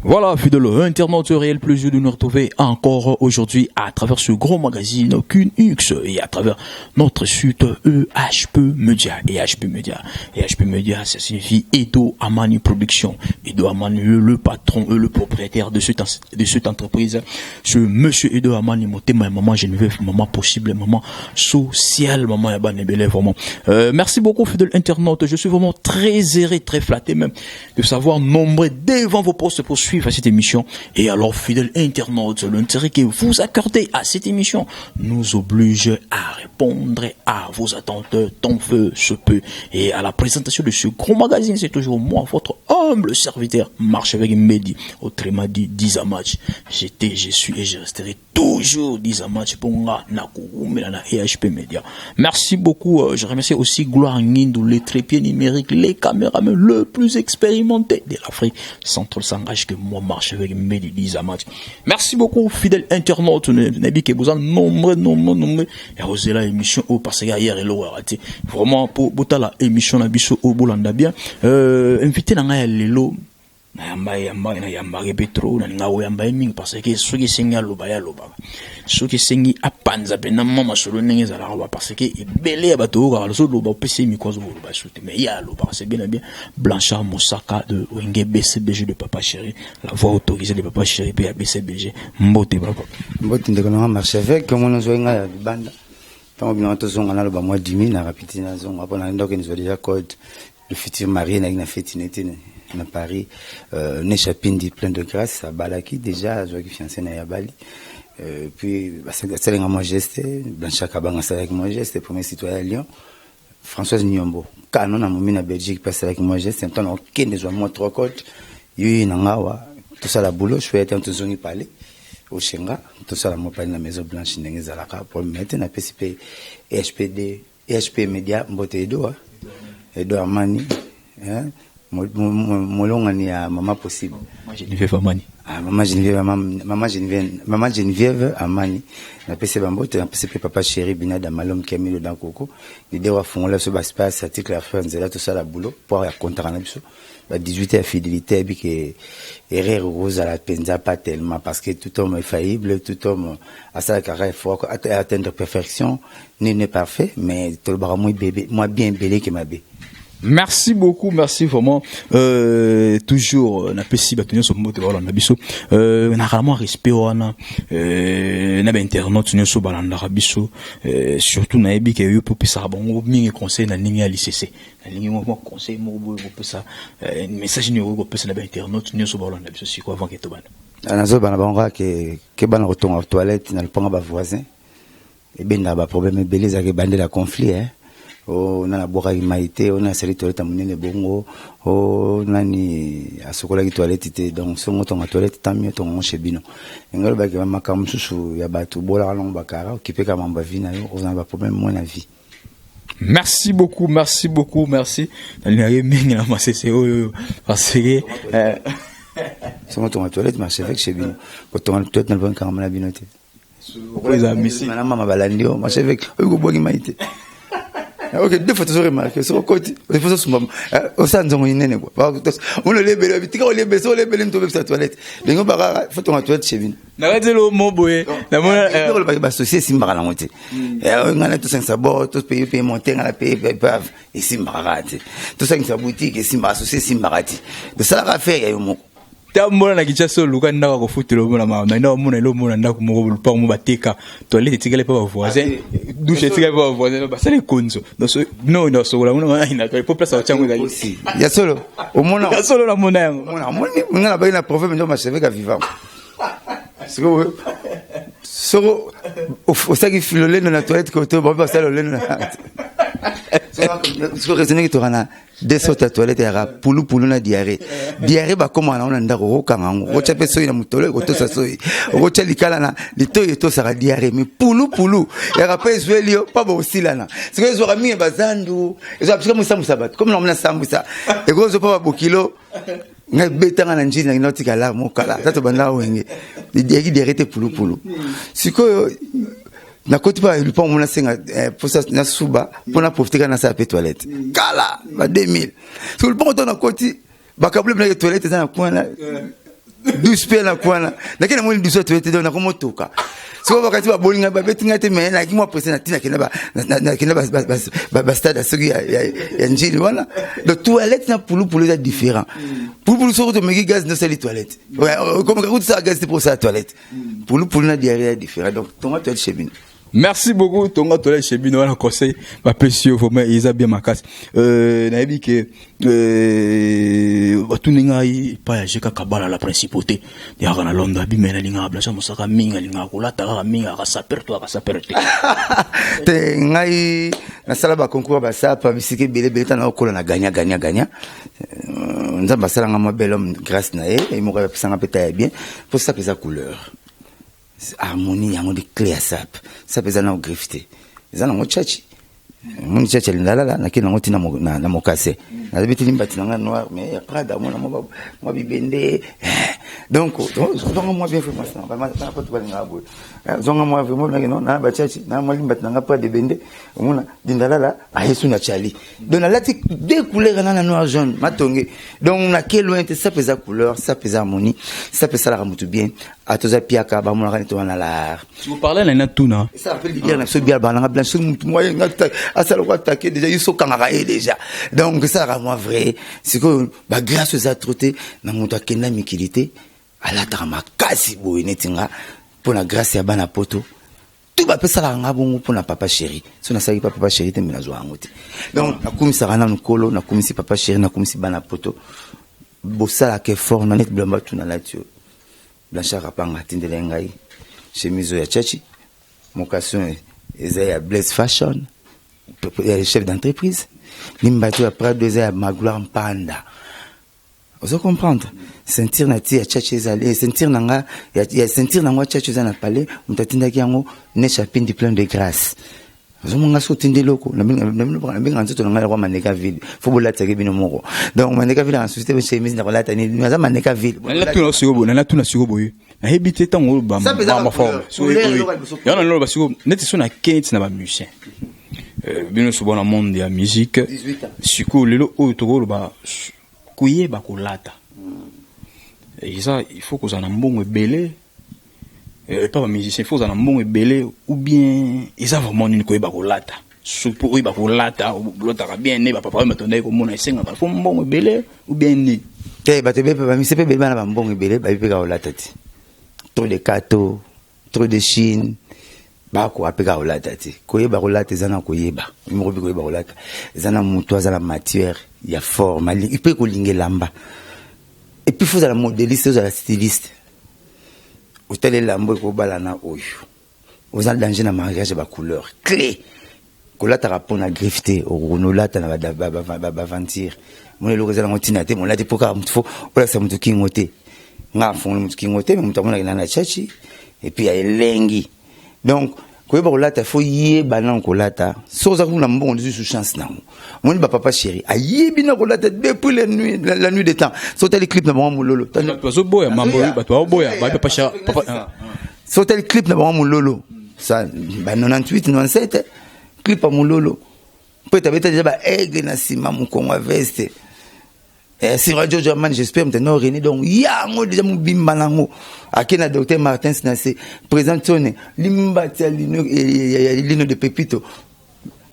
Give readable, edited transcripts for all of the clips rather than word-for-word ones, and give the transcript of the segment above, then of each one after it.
Voilà, fidèle internaute, réel plaisir de nous retrouver encore aujourd'hui à travers ce gros magazine QX et à travers notre site EHP Media. EHP Media. EHP Media, ça signifie Edo Amani Production. Edo Amani, le patron, le propriétaire de cette entreprise. Ce monsieur Edo Amani, motema, maman Geneviève, maman possible, maman sociale, maman ya bana ebele, vraiment. Merci beaucoup, fidèle internaute. Je suis vraiment très heureux, très flatté même de savoir nombreux devant vos postes pour suivre cette émission. Et alors, fidèle internaute, l'intérêt que vous accordez à cette émission nous oblige à répondre à vos attentes tant que se peut. Et à la présentation de ce gros magazine, c'est toujours moi, votre humble serviteur, Marchevêque Mehdi, autrement dit, Dizamach. J'étais, je suis et je resterai toujours Dizamach pour nga na EHP Media. Merci beaucoup. Je remercie aussi Gloire Ngindou, les trépieds numériques, les caméramans le plus expérimenté de l'Afrique centrale s'engage que moi, Marchevêque Mehdi Dizamach. Merci beaucoup, fidèle internaute. Nabi que vous en nombreux, nombreux, nombreux. Et la émission au parce que hier et raté. Vraiment, pour la émission na biso oyo bolanda bien. Invité na ngai lelo nayamba yamba nayambaki mpe trop, nalinga koyamba ye mingi parce que soki esengi aloba, ye alobaka. Soki esengi apanza mpena mwa masolo ndenge ezalaka ba, parce que ebele ya bato oyo kaka ozoloba, opesi ye micro, azokoloba su te, mais ye alobaka. C'est bien bien Blanchard Mosaka de Wenge BCBG de Papa Chéri, la voix autorisée de Papa Chéri mpe ya BCBG. Mbote, papa. Mbote, ndeko nanga Marchevêque. Omoni, ozwai ngai ya libanda ntango bino tozonga, naloba mwa dimi na rapide, nazonga mpo na ndako ezwa déjà code. Le futur marié nayaki na feti nete na Paris, Nesha Pindi, plein de grâce, abalaki déjà, azwaki fiancé na ye, abali. Puis asalenga mwa geste. Blanchard Kabanga asalaki mwa geste, premier citoyen ya Lyon. Françoise Nyombo kano na momi na Belgique mpe asalaki mwa geste. Ntango okende zwa mwa trois code yoyi na nga awa, tosala boulot choya te, tozongi pale oshenga, tosala mwa pale na Maison Blanche ndenge ezalaka. Problème te, napesi mpe EHPD, EHP Media mbote. Edo, Edo Amani, molongani ya mama possible. Geneviève Amani. Ah, mama Geneviève, mama Geneviève, mama Geneviève Amani, napesi bambote. Napesi mpe papa chéri Binada Malom Kemilo Dankoko, leader afungola biso baspace article ya frère nzela, tosala boulot po ya kontaka na biso ba 18 ya fidélité. Ayebi ke erreur kozala mpenza pas tellement, parce que tout homme est faillible, tout homme asalaka kaka effort atteindre perfection. Nul n'est parfait, mais tolobaka mwa bien ebele ke mabe. Merci beaucoup, merci vraiment. Toujours, napesi bato nyonso mbote balanda biso. Nakala mwa respect wana na bainternaute nyonso balandaka biso. Surtout nayebi ke yo mpe opesaka bango mingi conseil na ndenge ya lisese. Nalingi mwa conseil moko boye kopesa, message nini okoki kopesa na bainternaute nyonso balanda biso sikoyo avant ke tobanda? Nazobana bango kaka ke bana kotonga toilette na lopango bavoisin ebendaka baproblème ebele, ezalaka ebandela conflit, eh? O nani abwakaki mai te, o nani asali toilette ya monene bongo, o nani asokolaki toilette te. Donc songo otonga toilette, tant mieux, otonga ngo chez bino. Engai olobaki makambo mosusu ya bato bolaka nango bakara, okipeka mambo ya vie na yo, ozala baproblème moins na vie. Merci beaucoup, merci beaucoup, merci. Nalingaki mingi na masese oyo parce que Songo tonga toilette, Marchevêque, chez bino. Kotonga toilette na lopango kangama na bino te. Eza misi. Na mama balandi yo, Marchevêque, oyo kobwaki mai te. Ok, deux fois tozo remarqué soko koti faut sosumba, osala nzongo inene kua ono olebele, tika olebele, so olebele mto obebisa toilette ndenge bakaka, faut tonga toilette chez bino. Nakati elo mo boye namona. Olobaki basosie esimbaka nango te. Ngai na tosangisa bord, topaye paye monte, ngai na paye pave, esimbaka kaka te. Tosangisa boutique, esimbaka, sosie esimbaka te. Tosalaka affaire ya yo moko. Tambola na Kinshasa, oluka ndako ya kofutela, omona makambo na omona elo, omona ndako moko, lupango mo bateka, toilette etikali mpe bavoisin, douche etikali mpe bavoisin, basala ekonzo no nasokola mona na po place batiango ezali. Ya solo, omona? Ya solo, namona yango. Omoni nga nabaki na proverbe ndo Marchevêque avivant. Sikoyo soko osalaki lolendo na toilette koto bape basala lolendo na siko raisonneki toka na deux sortes ya toilette yaka pulupulu na diarrhée. Diarrhée bakomaka nango na ndako, okokanga yango, okotya mpe soyi na motolo, ekotosa soyi, okotya likala na litoi, etosaka diarrhée. Mais pulupulu yaka mpe ezweli yo mpa bokosilana. Sikoyo ezwaka mingi bazandu, ezwaka bisika mosambwisa bato comme nango nasambwisa, ekozwa mpa babokilo. Ngai betanga na njili nangi naotika larme okala ata tobanda wenge yaki diarrhée te, pulupulu. Sikoyo nakoti mpa lupango mo nasenga mposa nasuba mpo na profite kaka nasala mpe toilette kala ba 2000. Sikoyo lupango to nakoti Bakabule mpenaki toilette eza na coin na douche mpe na coin na nake namoni douche ya toilette, donc nakomotoka. Sikoyo bakati baboli ngai, babeti ngai te, mais nayaki mwa presse na ntina nakenda bastade soki ya Njili wana. Donc toilette na pulupulu eza différent. Pulupulu, soki tomeki gaz, nosali toilette, komeka kutu sala gaz te mpo osala toilette. Pulupulu na diarrhée ya différent. Donc tonga toilette chez bino. Merci beaucoup. Tonga toilette chez bino wana, conseil bapesi yo vraiment eza bien makasi. Nayebi ke batuni ngai epai ya Jeka Kabala, la principauté yaka na Londres, abimela alingaka Blanchard Mosaka mingi, alingaka kolata kaka mingi, aka sapeur to aka sapeur te? Te, ngai nasala baconcours ya basapa bisika ebele ebele. Tana okola na gagna gagna gagna. Nzambe asalanga mwa bel homme, grâce na ye, ye moko apesanga mpe ta ya bien, mpo sape eza couleur, harmonie, yango nde clé ya sape. Sape eza nango griffe te, eza nango chachi. Moni chachi alindalala, nakei nango ntina na mokase, nayebi te limbati na nga noir, mais ya Prada, mona mwa bibende. Donc zwanga mwa bien, vraiment poto balingaka boye. Zwanga mwa vraiment nake no na bachachi na mwa limbati na nga Prada ebende, omona dindalala ayesu na chali. Donc nalati deux couleurs na noir, jaune matonge. Donc nake loin te. Sape eza couleur, sape eza harmonie, sape esalaka motu bien. Atoza piaka, bamonaka neti wana lar. Parle na tuna. Esala mpe leader na biso bia bananga blanche. Soki motu moko ayenga asala ko atake déjà, yo so okangaka ye déjà. Donc esalaka mwa vrai. Sikoyo bagrâce eza trop te na moto akenda mikili te, alataka makasi boye neti nga mpo na grâce ya bana poto tu bapesalaka nga bongo mpo na papa chéri. So nasalaki pa papa chéri te, me nazwa yango te. Donc nakumisaka nanu Nkolo, nakumisi papa chéri, nakumisi bana poto. Bosalaka effort na neti bilamba tuna nalati oyo. Blanchard Rapanga atindela ngai chemise oyo ya chachi, mocassin eza ya Blaise Fashion, ya chef d'entreprise, limbati ya Prado eza ya Magloire Mpanda. Ozo comprendre? Ceinture na ti ya chachi ezali ceinture na nga ya ceinture na ngo ya chachi eza na palais. Moto atindaki yango, Nesha Pindi, plein de grâce. Ozomonga soki otindi eloko, nabengaka nzoto na ngai lokwa maneka vide, fo bolatisaki bino moko. Donc maneka vide na société, chemise na kolata nini, aza maneka vide. Natuna sikoyo boye, nayebi te ntango bamaforme yango naloba sikoyo neti so nake neti na bamusicien bino nyonso bona monde ya musique. Sikoyo lelo oyo tokoloba koyeba kolata eza, il faut kozala na mbongo ebele epa bamusicien, il faut kozala na mbongo ebele ou bien eza vraiment nini koyeba kolata? Po oyeba kolata, olotaka bien ne bapapa oyo batondaki komona, esengaka fo mbongo ebele ou bien nini? Te, bato ebele, bamise mpe ebele, bana bambongo ebele bayebi mpe kaka kolata te. Trop de kato, trop de chine, bakoka mpe kaka kolata te. Koyeba kolata eza na koyeba moko mpe. Koyeba kolata eza na motu aza na matière ya forme mpe kolinga elamba. Et puis faut ozala modéliste, ozala styliste, otala elamba ekobala na oyo oza danger na mariage ya bacouleur clé. Kolataka mpo na griffe te, okolata na baventure. Mona eloko eza nango ntina te, molati mpo kaka motu fo olakisa motu kingo te. Nga afongoli motu kingo te, me moto amonaki na chachi et puis ya elengi. Donc koyeba kolata, fo yeba nano kolata. Soki oza kuna mbongo, lisusu chance nango. Omoni bapapa chéri ayebi na kolata depuis la nuit, la nuit de temps. So otali clip na bango Mololo. Bato bazoboya mambo, bato baoboya papa papa. So otali clip na bango Mololo, ça ba 98, 97, clip ya Mololo, mpo ete abeta deja baaigle na nsima mokongo ya veste. Sira Jojo Amani, j'espère maintenant René. Donc yango déjà mobimba nango ake na docteur Martins na se président Tone, limbati ya lino, ya lino de Pepito,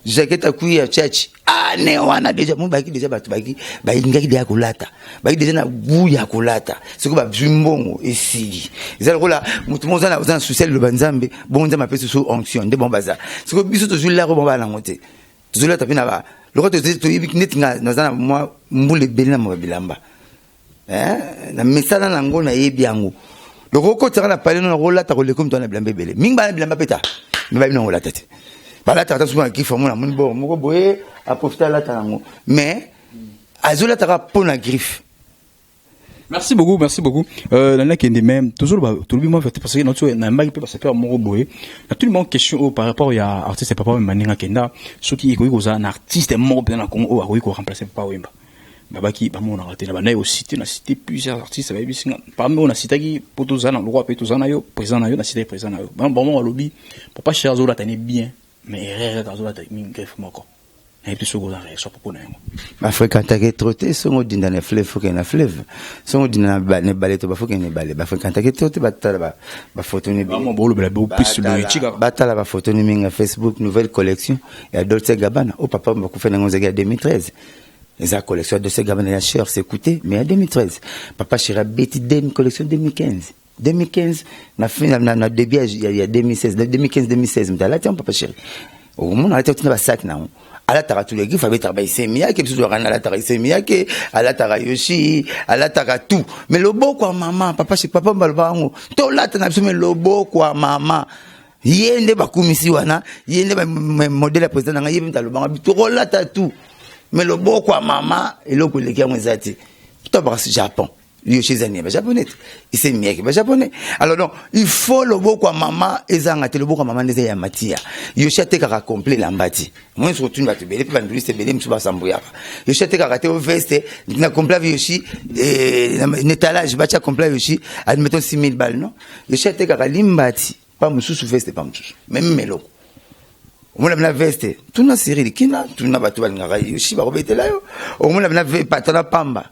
jaquette akui ya chachi ane wana déjà mo baki déjà. Bato baki balingaki deya kolata, baki déjà na goût ya kolata. Soki bazwi mbongo, esili. Eza lokola motu moko oza na souci ya liloba Nzambe, bongo Nzambe apesi so onction nde. Bon, baza soki biso tozwi laro, bongo bana nango te, tozolata mpe na ba lokola toyebi neti nga naza na mwa mbula ebele na mwa bilamba na mesana nango, nayebi yango. Loko okotaka na pale no, nakolata koleka moto na bilamba ebele mingi. Bana bilamba mpe ta me bayebi nango kolata te, balataka ta soki na griffe. Amona amoni bord moko boye, aprofite alata yango, mais azolataka mpo na griffe. Merci beaucoup, merci beaucoup. Nana Kende, même toujours tolobi moi parce que notre na mbaki pe parce que moko boye. Na tout le monde question oh, par rapport ya artiste Papa Wemba ndinga kenda, soki ekoki kozala na artiste moko pe na Congo oyo akoki ko remplacer Papa Wemba. Babaki bamonaka te na banda cité, na cité plusieurs artistes bayebi singa. Parmi oyo na citaki po tozala na lokwa pe tozala na yo président na yo, na cité président na yo. Bango balobi papa cher azolata ne bien, mais erreur azolata mingi greffe moko. Nayebi te soki oza na réaction propos na yango. Bafréquentaki trop te. Songo odinda na fleuve, fokende na fleuve. Songo odinda na ebale to bafokende na ebale. Bafréquentaki trop te. Batala bafoto ni bolobela plus loyici kaka. Batala bafoto ni mingi ya Facebook, nouvelle collection ya Dolce Gabbana o papa bakufa nango, ezalaki ya 2013. Eza collection ya Dolce Gabbana ya cher, c'est coûté, mais ya 2013. Papa chéri abeti dem collection 2015, 2015 na fin na début ya 2016, 2015, 2016. Moto alati yango, papa chéri, okomona alati tina basac nango. Alataka tous les griffes, abetaka baisemi yake. Biso tozalaka na alataka isemi yake, alataka Yoshi, alataka tout, mais loboko ya mama papa chéri, papa baloba yango, tolata na biso, mais loboko ya mama, ye nde bakumisi wana, ye nde modèle ya président na ngai. Ye mpe alobanga tokolata tout, mais loboko ya mama, eloko eleki yango eza te. Tobaka Japon, Yoshi eza nini? Bajaponais te, isemi yake bajaponais. Alors donc il faut loboko ya mama ezanga te. Loboko ya mama nde eza ya matia. Yoshi atekaka complet elamba ti moi soki otuni bato ebele mpe banduliste ebele mosusu basambuyaka. Yoshi atekaka te veste na complet Yoshi, étalage batya complet Yoshi, admettons 6000 balles. Non, Yoshi atekaka limbati pa mosusu, veste pa mosusu, même meloko omona bina veste. Tuna Cyril kina, tuna bato balingaka Yoshi, bakobetela yo. Omona bina patana pamba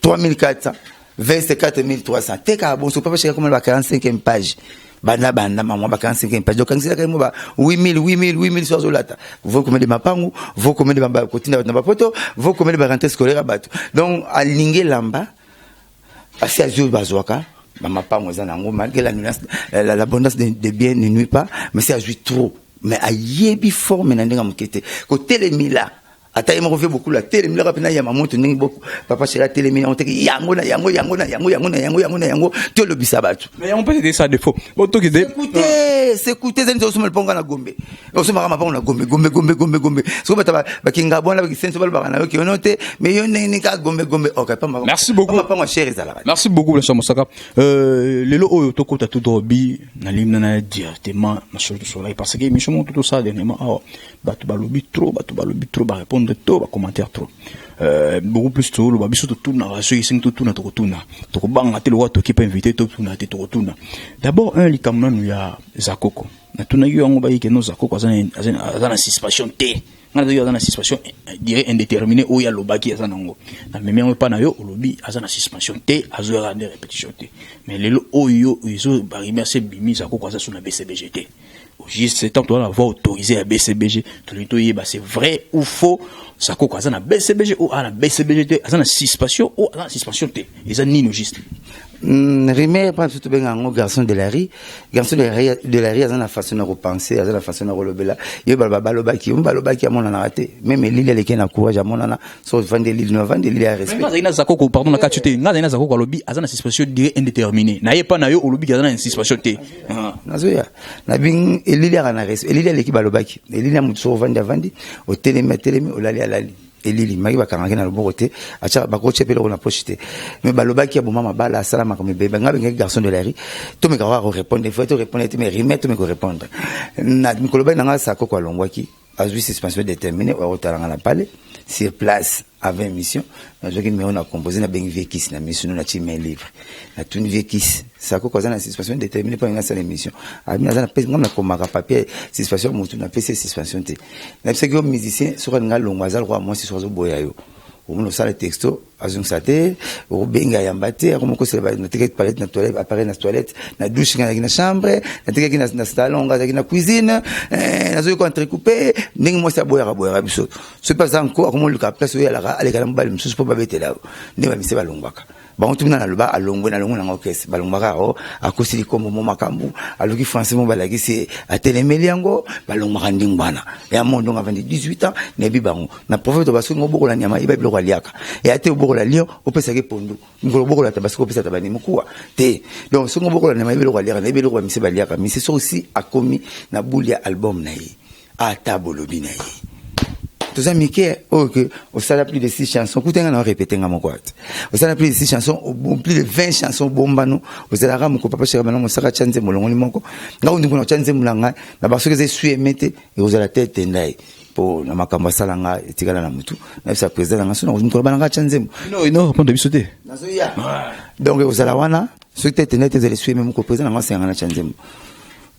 3400, veste 4300. Tekaka bonso. Papa sheka komona ba 45e page, banda banda mama ba 45e page, donc kangiselaka mo ba 8000, 8000, 8000. So azolata vo combien de mapangu, vo combien de kotinda bato na bapoto, vo combien de barentrée scolaire ya bato. Donc alingi elamba asi azwi oyo bazwaka bamapango eza nango, malgré l'abondance de bien ne nuit pas. Mais si azwi trop, mais ayebi forme na ndenge ya moke te kotelemila. Ata ye moko vie bokulu atelemilaka mpena yama moto ndenge papa chéri atelemi yango teke yango na yango, yango na yango, yango na yango, yango na yango, tolobisa bato. Mais yango peut-être ça défaut. Bon, tokende. Écoutez, s'écoutez, ezali osomba lipango na Gombe, osomaka mapango na Gombe, Gombe, Gombe, Gombe, Gombe. Soki bato bakinga bwana bakisenso balobaka na yo ke yono te, mais yo ndenge nini kaka Gombe, Gombe? Ok, Merci beaucoup. Mapango ya cher ezalaka. Merci beaucoup, Blanchard Mosaka. Lelo oyo tokota tout droit bi na limna na directement na sur soleil, parce que émission moko tout ça dernièrement awa, bato balobi trop, bato balobi trop, ba répondre trop, ba commentaire trop. Beaucoup plus toloba biso totunaka. Soki esengi totuna, tokotuna, tokobanga te. Lokola toki mpe invité, totuna te, tokotuna. D'abord un likambo nanu ya Zakoko, natunaki yango, bayike no Zakoko aza na suspension te. Nga nazaki aza na suspension durée indéterminée oyo alobaki aza nango. Namemi yango epa na yo, olobi aza na suspension te, azoyaka nde répétition te. Mais lelo oyo ezo barimi ase bimi, Zakoko aza so na BCBG te. Juste tant toza na voix autorisée ya BCBG, tolingi toyeba c'est vrai ou faux: Zakoko aza na BCBG ou aza na BCBG te? Aza na suspension ou aza na suspension te? Eza nini juste? Rumeur mpa biso tobenga yango garçon de la rue. Garçon de la rue aza na façon na kopenser, aza na façon na kolobela. Ye baloba, balobaki, omo balobaki, amonanaka te. Même elili aleki na courage, amonana. So ovandi elili no, avandi elili ya respect. Nga azali na Zakoko, pardon na kati te, nga azali na Zakoko, alobi aza na suspension durée indéterminée. Na ye pa na yo olobi aza na suspension te. Nazoya nabi elili aka na respect. Elili aleki balobaki. Elili ya motu, so ovandi, avandi, otelemi, atelemi, olali, alali. Elili maki bakangaki na loboko te, atia bakotia mpe eloko na poche te. Mais balobaki aboma mabala, asala makambo ebele. Nga bengaki garçon de la rue, tomeka kaka korépondre. Faut torépondre te, mais rumeur tomeka korépondre. Na mikolo bai nanga, Sakoko alongwaki, azwi suspension déterminée. Oya kotalanga na pale sur place avant émission, nazwaki numéro na composé, nabengi vie kisi na miso no, natie main libre, natuni vie kisi: Sakoko aza na suspension déterminée? Mpo nga asala émission, abi aza na nga nakomaka papier suspension motu, napesi ye suspension te. Nayebisaki yo, musicien soki alinga alongwa, aza lokola mwasi. Soki azoboya yo, omona osala texto, azongisa te, okobenga yamba te, akomokosela. Natekaki palette na toilette, appareil na toilette, na douche, ngai azalaki na chambre, natekaki na salon, ngai azalaki na cuisine, nazoki ko entrecoupé ndenge mwasi aboyaka boyaka biso. Soki mpe aza nko, akomoluka place oyo alaka, aleka na mobali mosusu mpo babetela yo. Nde bamise balongwaka bango. Tumina naloba alongwe, nalongwe nango kese balongwaka. O akosili kombo mo makambo, aluki français mo balakisi, atelemeli yango, balongwaka ndenge wana ya mondongo. Avandi 18 ans, nayebi bango na prophète. Basoki ngo obokola nyama, yeba biloko aliaka eya te. Obokola lion, opesaki pondu. Mikolo obokola ta basoki opesaka bani mokuwa te. Donc soki obokola nyama, yebi eloko aliaka, nayebi eloko bamise baliaka. Mise soki si akomi na bule ya album na ye, ata bolobi na ye toza mike oyo ke osala plus de 6 chansons, kutenga na orépété nga moko ate osala plus de 6 chansons, plus de 20 chansons bombano. Ozalaka moko papa sheka bana mosaka, tia nzembo olongoli moko. Nga ondingo na tia nzembo na ngai na basoki eza esu eme te, ekozala te etenda ye mpo na makambo asala nga etikala na motu. Nayebisa président na nga so mokolo bana nga tia nzembo. No répondre biso te. Nazoya, donc ekozala wana soki te etenda te, ezala esu eme. Moko président na nga asenganga na tia nzembo.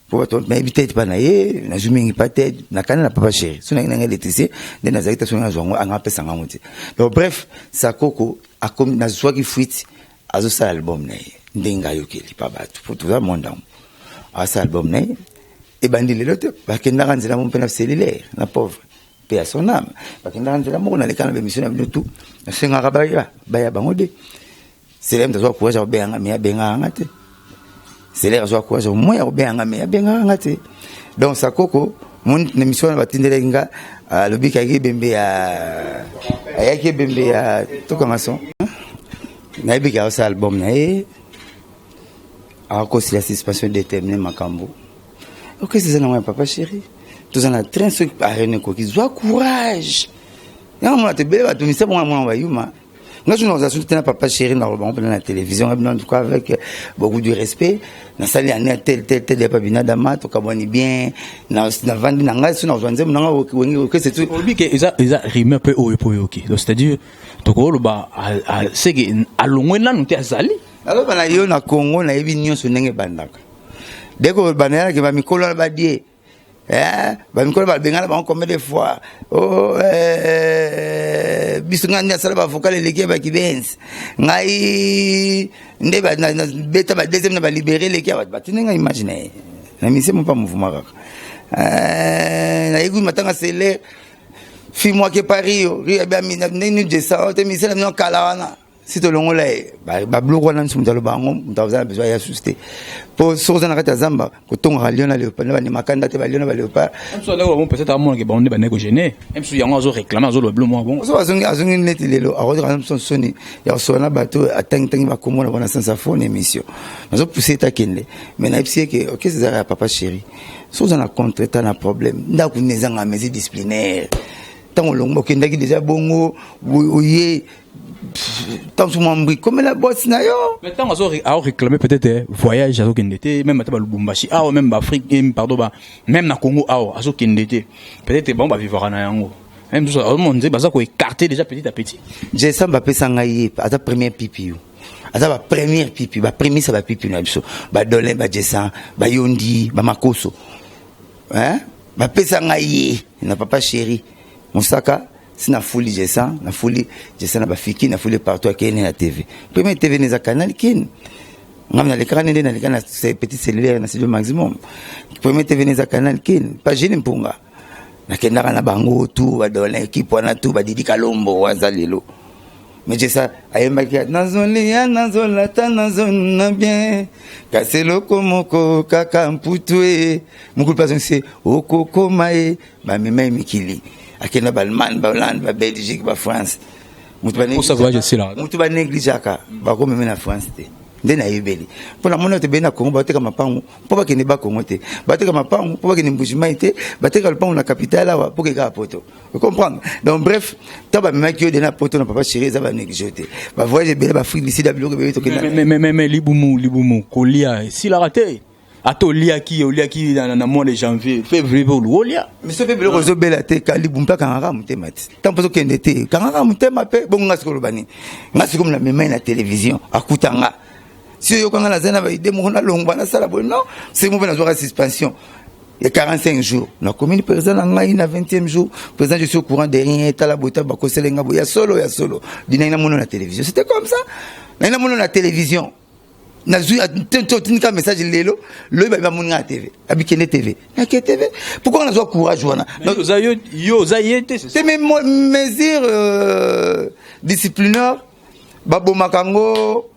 Po bato nayebi tete mpa na ye, nazwi mingi mpa te, nakani na papa chéri so nangi nanga électricien nde nazalaki te, soki nazwa yango anga apesa ngango te. Donc bref, Sakoko akomi, nazwaki fuite, azosala album na ye ndenge ayokeli pa bato po toza mondango, asala album na ye ebandi lelo te. Bakendaka nzela mo mpe na cellulaire na pauvre mpe ya son âme, bakendaka nzela moko. Naleka na bémission na bino tu, nasengaka baya baya bango de Selem azwa courage ya kobenganga, me abengaka nga te. Selem azwa courage au moins ya kobenganga, me abengaka nga te. Donc Sakoko na mission wana batindelaki nga, alobi kayaki ebembe ya ayaki ebembe ya tokanga son. Nayebi ke aosala album na ye, akosila suspension détermine makambo okesi eza nango ya papa chéri. Toza na train, soki arene ekoki, zwa courage yango mona te. Ebele bato misa bongo mona bayuma nga soki nakozala soki te na papa chéri, nakoloba ngo mpena na télévision nga bino. En tout cas, avec beaucoup de respect, nasali année tel tel tel ya pabinadama, tokabwani bien, navandi na ngai, so nakozwa nzembo nanga wenge okese tu. Olobi ke eza rumeur mpe oyo mpo oyoki, donc c'est-à-dire tokoloba seke alongwe nanu te, azali. Naloba na yo, na Congo nayebi nyonso ndenge ebandaka. Deko bandayaki bamikolo wana badie, bamikolo babengana bango combien de fois? Oh, biso ngai nde asala bavocal eleki ya bakibenzi, ngai nde beta ba deuxième na balibéré eleki ya bato batindi ngai image na ye na misie mo mpa mouvement kaka. Nayebi matanga sele fi mwake Paris yo ndenge nini jesa te misie na bino kala wana si tolongola ye babiloko wana nyonso. Moto aloba yango, moto aza na besoin ya susu te, mpo soki oza na kati ya zamba, kotongaka lion na léopard na banemakanda te, balion na baléopard. Peut-être amonake bango nde bandeki kogêner mosusu, yango azoréclame, azoloba bilo mwa bongo. So azongi, azongi neti lelo akozaka moso soni ya kosola na bato, atangitangi bakombo na bona sansa fone émission. Nazopousse ete akende, mais nayebisi ye ke okese ezalaka ya papa chéri. So oza na contre ta na problème, ndako nini ezanga mesure disciplinaire? Ntango olongo okendaki déjà bongo, oye ntango mwa mbri komela bosi na yo. Mais ntango azo réclamer peut-être voyage, azokende te, même ata balubumbashi awa, même baafrique, pardon, ba même na Congo awa azokende te, peut-être bango bavivaka na yango, même mosusu azomona nzembe baza koécarter déjà petit à petit. Jesam bapesa ngai ye, aza première pipi yo, aza bapremière pipi, baprémisse ya bapipi na biso, badolin, bajesan, bayondi, bamakoso, bapesa ngai ye na papa chéri mosaka. Si nafuli jesan, nafuli jesan na bafiki, nafuli partout, akende na TV. Premier TV neza Canal Kin. Ngam nalekaka nde naleka na petit cellulaire na studio maximum. Premier TV neza Canal Kin, pa Gene Mpunga. Nakendaka na bango tu, badolin, équipe wana tu, badidi Kalombo waza lelo. Mais jesa ayembaki: nazolia, nazolata, nazona bien, kasi eloko moko kaka mputu e mokulu mpe azongisi okokoma ye. Bamema ye mikili, akenda baallemagne, bahollande, babelgique, bafrance. Motu banégligeaka bakomeme na France te. Nde nayebeli mpo na moni oyo tobei na Kongo, bateka mapangu mpo bakende bakongo te, bateka mapangu mpo bakende Mbujimai te, bateka lopangu na capitale awa mpo kekaka poto, comprendre? Donc bref, ntango bamemaki yo de na poto na papa chéri, eza banéglige te, bavoyage ebele, baafrique du Sud, biloko ebele tokenda. Mais libumu, libumu kolia esilaka te. Ata oliaki, oliaki na mois de janvier, février mpe oluka olia. Miso mpe biloko ezobela te, ka libumu mpe akangaka motema te. Ntango mpo ozokende te, kangaka motema mpe bongo. Nga sikoyo oloba nini? Nga sikoyo na memai na télévision, akuta nga si oyokanga naza na baide moko, nalongwa, nasala boye. Non, seko mpe nazwaka suspension ya 45 jours, nakomi président na ngai na 20e jour: président, je suis au courant de rien, tala boye, tala bakosele nga boye. Ya solo, ya solo, dinai namona na télévision, c'était comme ça, nai namona na télévision, nazwi tindika message lelo, loyi babi bamoni nga na TV, abikende TV, nake TV. Pourquoi nazwa courage wana? Yo oza ye te. Te, mais mesure disciplinaire babomaka yango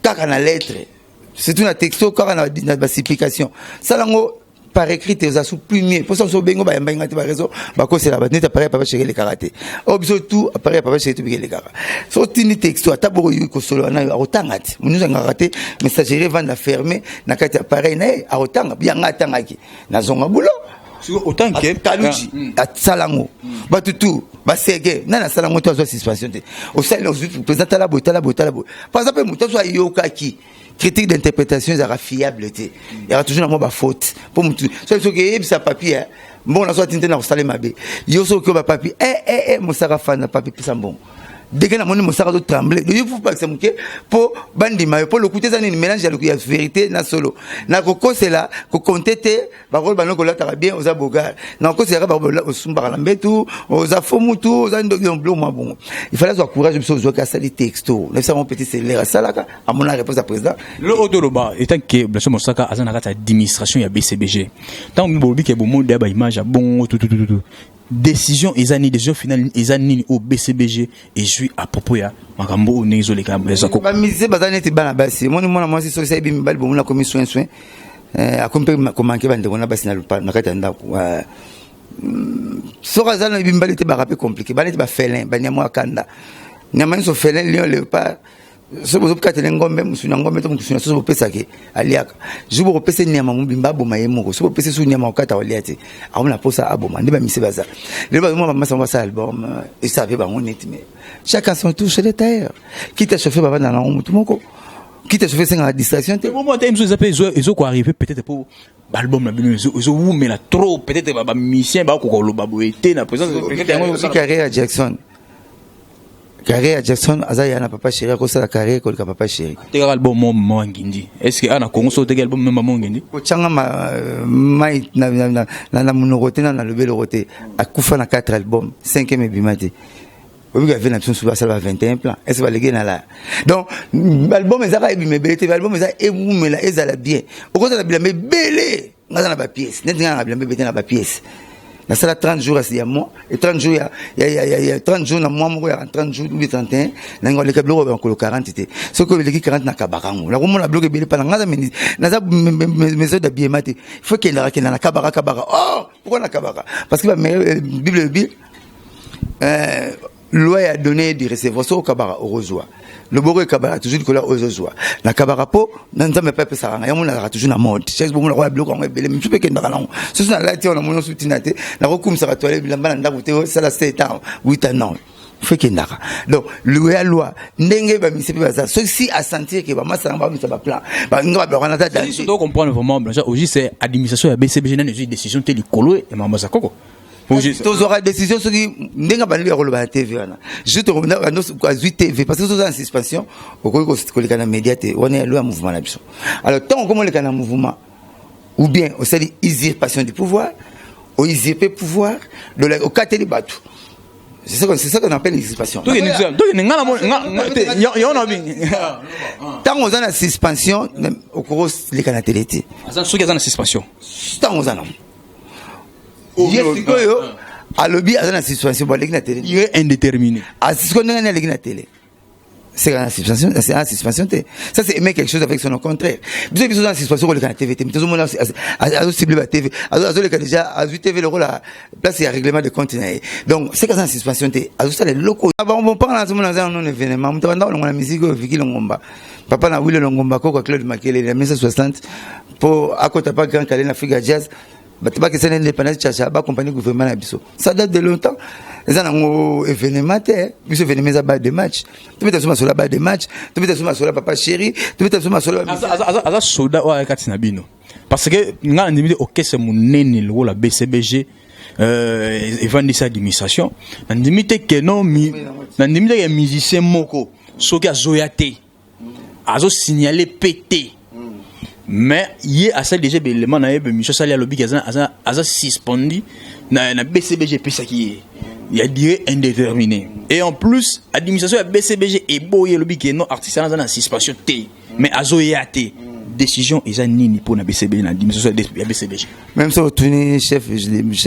kaka na lettre, surtout na texto, kaka na basupplication. Sala yango par écrit te, oza su plus mieux. Mposa so obengo, bayamba nga te, bareseau bakosela bato neti appareil ya papa chéri elekaka te. Oyo biso tu appareil ya papa chéri tobiki elekaka. So otindi texto, ata boko yoki kosolola na yo, akotanga te. Moto nyonso angaka te messagerie evanda fermé na kati ya appareil na ye, akotanga yanga atangaki, nazonga bulo. Autant que Kaluji asala yango, bato tu basege nani asala yango te, azwa suspension te. Osali, ozwi président, tala boye, tala boye, tala boye. Par exemple, moto azwa ayokaki critique d'interprétation ezalaka fiable te, ezalaka toujours na mwa bafaute, mpo motu soki eyebisa papi mbongo nazwa tini te na kosala mabe. Yo soki oyo bapapi mosaka fanda, papi pesa mbongo. Ndenge namoni Mosaka azotremble, yo faut bakisa moke mpo bandima yo, mpo lokuta eza nini? Mélange ya vérité na solo. Nakokosela kokonte te. Bakolo bano kolataka bien, oza bogar. Nakokoselaka osumbaka na mbetu, oza fo mutu, oza biloko mwa bongo. Il fallait azwa courage. Biso ozwaki, asali texto na biso yango, petit cellulaire asalaka, amona réponse ya président. Lelo oyo toloba, étant que Blanchard Mosaka aza na kati ya administration ya BCBG, ntango bolobi ke bomoni ya baimage ya bongo tutututu, décision eza nini? Décision finale eza nini oyo BCBG ezwi à propos ya makambo oyo ndenge ezoleka eza? Bamusicien baza neti bana basi. Omoni mwana mwasi, soki sayebi mibali, bomoni akomi soin soin, akomi mpe komanke bandeko na basi na kati ya ndako. Soki aza na mibali te, baka mpe compliqué. Baneti bafelin, banyama ya kanda, nyama nyonso, félin, lion, léopard. Soki bozokatela ngombe mosuni ya ngombe to mosuni ya soso, bopesake aliaka. Jour bokopesa nyama mobimba, aboma ye moko. Soki bopesa su nyama kokata, kolia te, akomona mposa aboma. Nde bamise baza lelo, bazomona bamasa bango basala album, esala mpe bango neti. Mais chacun son tour chez les tailleurs. Quitte chauffeur, bavanda nango motu moko. Quitte chauffeur, esengaka distraction te. Bongo te, mosusu eza mpe ezokoarrive peut-être mpo baalbum na bino ezowumela trop, peut-être bamusicien bakoka koloba boye te na présence. Carrière ya Jackson, carrière ya Jackson aza ya na Papa Chéri, akosala carrière koleka Papa Chéri. Tekaka album mo Mama Ngindi. Est ce que ana Congo so oteki album Mama Ngindi? Kotyanga mai na monoko te, na nalobi eloko te. Akufa na 4 album, 5e ebima te. Oyebi ave na biso mosusu basala ba 21 plan, est ce baleki na la? Donc album ezaka ebima ebele te, album eza ewumela, ezala bien. Okozala bilamba ebele, nga aza na bapièce neti nga na bilamba ebele te, na bapièce nasala 30 jours ya mois et 30 jours ya 30 jours na mois moko ya 30 jours ou 31, nango aleka biloko ya makolo 40 te. Soki eleki 40, nakabaka yango. Nakomona biloko ebele mpana nga naza maison d'habillement te. Il faut kendaka kenda, nakabaka kabaka. Oh, pourquoi nakabaka? Parce que Bible elobi loi ya donner et de recevoir. Soki okabaka, okozwa. Loboko ekabaka toujours likolo oyo ozozwa. Nakabaka mpo na Nzambe mpe apesaka ngai yango. Nazalaka toujours na mode chaque bomona koya biloko yango ebele, misu mpe ekendaka nango. Soki nalati yango, namoni osu ntina te. Nakokumisaka toile bilamba na ndako te, osala 7 ans, 8 ans, non, faut ekendaka. Donc ya loi ndenge bamise mpe baza, soki si asentir ke bamasanga bamisa baplan, nga babiloko wana ata danger. Comprendre vraiment, Blanchard, aussi c'est administration ya BCBG nani ezwi décision te likolo ya makambo ya koko? Tozwaka décision soki ndenge bandeli ya koloba na TV wana, juste azwi TV, parce que soza na suspension, okoki koleka na média te. Wana ya loi ya mouvement na biso. Alors ntango okoma oleka na mouvement, ou bien osali usurpation du pouvoir, ousurpe pouvoir, okateli bato. C'est ça qu'on appelle l'usurpation. Ntango oza na suspension, okoki koleka na télé te. Soki aza na suspension. Ntango oza nango ye sikoyo, alobi aza na suspension, bo aleki na télé. Ye indéterminé. Sikoyo ndenge nini aleki na télé? C'est la suspension, c'est la suspension te. Ça, c'est aimer quelque chose avec son contraire. Biso biso na suspension, koleka na TV te. Tozomona azocible ba TV, azoleka déjà, azwi TV lokola place ya règlement de compte na ye. Donc c'est kaza na suspension te, azosala eloko. Bon, bon, mpanga nazomona aza non événement. Moto abanda kolongola musique oyo, Viki Longomba, papa na Wile Longomba, koko Claude Makelele, na 1960 mpo akota pa Grand Kallé na Afrique Jazz. Bato bakesani, indépendance chacha bacompagnie gouvernement na biso, ça date de longtemps. Eza nango événement te. Biso événement eza balle de match. Tobeta so masolo ya balle de match, tobeta so masolo ya Papa Chéri, tobeta so masolo. Aza soda oyo ayaka kati na bino, parce que nga na ndimi te orchestre monene lokola BCBG evandisi administration. Nandimi te ke no, nandimi te ke musicien moko soki azoya te, azosignale pe te. Mais ye asali déjà baélément na ye, bamission asali, alobiki aza suspendu na BCBG, epesaki ye ya durée indéterminée. Et en plus, administration ya BCBG eboyi, elobi ke non, artiste wana aza na suspension te, mais azoya te. Décision eza nini mpo na BCBG, na administration ya BCBG? Même so otuni chef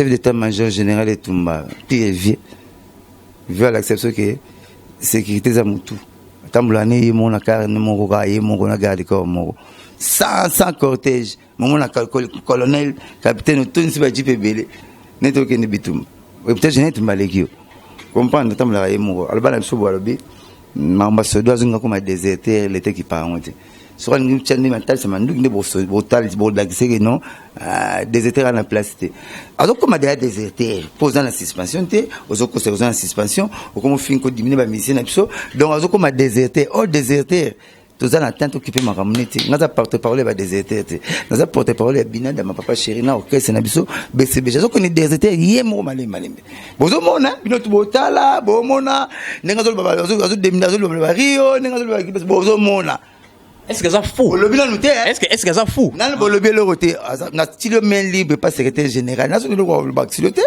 d'état major général Etumba, pire vieux vieux, alakisa biso ke sécurité eza motu atambola ne ye moko na car moko, kaka ye moko na garde corps moko, sans cortège. Momona colonel, capitaine, otondisi bajeep ebele neti okende bitumba. Peut-être général Etumba aleki yo comprendre, atambolaka ye moko. Aloba na biso bo, alobi makambo sodo azonga koma déserteur, lete kipa yango te. Soki alingi tia nde matalisa manduki nde bolakiseke non, déserteur ana place te. Azokoma deya déserteur mpo oza na suspension te, ozokosa oza na suspension, okoma ofingi kodimine bamusicien na biso. Donc azokoma déserteur o déserteur. Toza na temps tokipe makambo neti nga. Aza porte parole ya badéserteur te, naza porte parole ya Binadama, papa chéri, na orchestre na biso BCBG. Azokende déserteur ye moko malembe malembe. Bozomona bino tu, botala, bomona ndenge azoloba bario, ndenge azoloba, bozomona. Est-ce que aza fou? Olobi nanu te. Est-ce que aza fou? Nanu bolobi eloko te. Natili yo main libre, pas secrétaire général. Nasoki eloko oloba tilo te.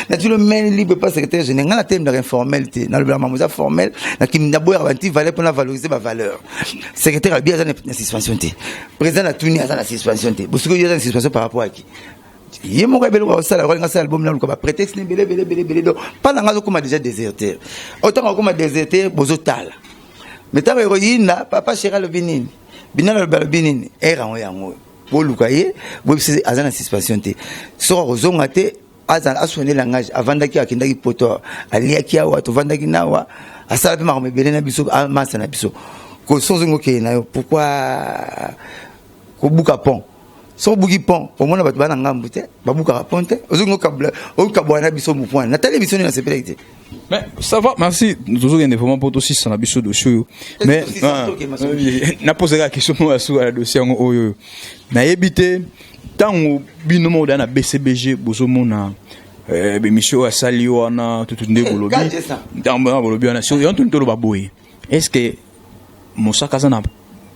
Natili yo main libre, pas secrétaire général. Ngai natelemaka informel te, nalobelaka mambo eza formel. Naboyaka banti valeur mpona valoriser bavaleur. Secrétaire abi aza na suspension te, président natuni aza na suspension te. Bosoki yo aza na suspension par rapport aki ye moko ebele kosala, olinga asala album, naluka baprétexte ne ebele ebele ebele ebele. Donc mpa na nga azokóma déjà déserteur. Otango akóma déserteur, bozotala. Mais ntango ekoyinda, papa chéri alobi nini, bina alobi, alobi nini, ere yango yango boluka ye, boyebisi aza na suspension te. Soki akozonga te, asone langage. Avandaki, akendaki Poto, aliaki awa, tovandaki nawa, asala mpe makambo ebele na biso, amasa na biso. So ozongi, okende na yo. Pourquoi kobuka pont? So obuki pont, omona bato baa na ngambu te, babukaka pont te. Ozongi okabwana na biso mopoint. Natali biso nini, nasepelaki te. Mais ça va, merci. Tozokende vraiment mpo tosisa na biso dossier oyo. Mais napozaka question moko ya suka ya dossier yango oyo. Nayebi te, ntango bino moko daa na BCBG bozomona bémission oyo asali wana tutu nde bolobi, ntango bolobi wana yo ntoni, toloba boye: est ce que Mosaka aza na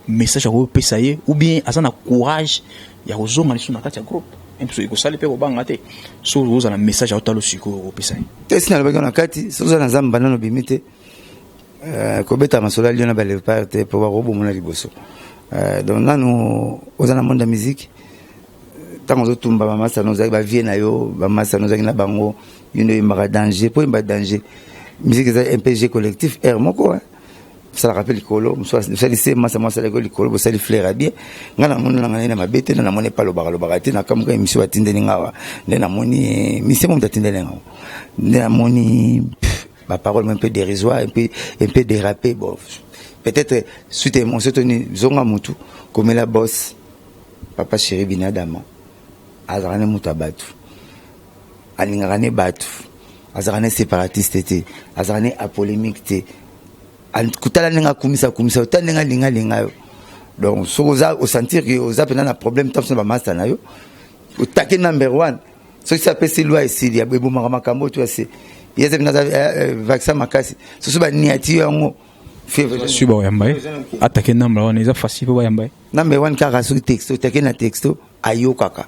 message ya kopesa ye, ou bien aza na courage ya kozonga lisusu na kati ya groupe? Biso ekosali mpe kobanga te. So ozala message aotala sikoyo, okopesa ye? Te, si nalobaki na kati, so oza na zamba, nano obimi te. Kobeta masolo alio na baléopard te, mpo bakobomona liboso. Donc nanu oza na monde ya musique, ntango ozotumba bamasano, ozalaki bavie na yo, bamasano ozalaki na bango, yo nde oyembaka danger. Mpo oyemba danger, musique eza mpg collectif aire moko osalaka mpe likolo, osali se masa mwa asalaki likolo, bosali fleur ya bien. Ngai namoni nanga nde na mabe te. Nde namoni epa alobaka lobaka te. Nakamuka émission batindeli nga awa, nde namoni mission mo moto atindeli nga, nde namoni baparole un peu dérisoire, un peu dérapé. Bon, peut-être suite émotion toni zonga mutu komela. Boss, papa chéri Binadama azalaka ne moto ya bato, alingaka ne bato, azalaka ne séparatiste te, azalaka ne apolémique te. Kotala ndenge akumisa akumisa, otala ndenge alinga alinga yo. Donc soki oza osentir ke oza mpena na problème ta mosu na bamaster na yo, otake number one. Soki si apesi loi, esili, ebomaka makambo oyo to ase ye eza mpena aza vaccin makasi. Soso baniati yo yango. Su bayamba ye, atake number one, eza facile mpo bayamba ye. Number one kaka soki texto, otake na texto, ayokaka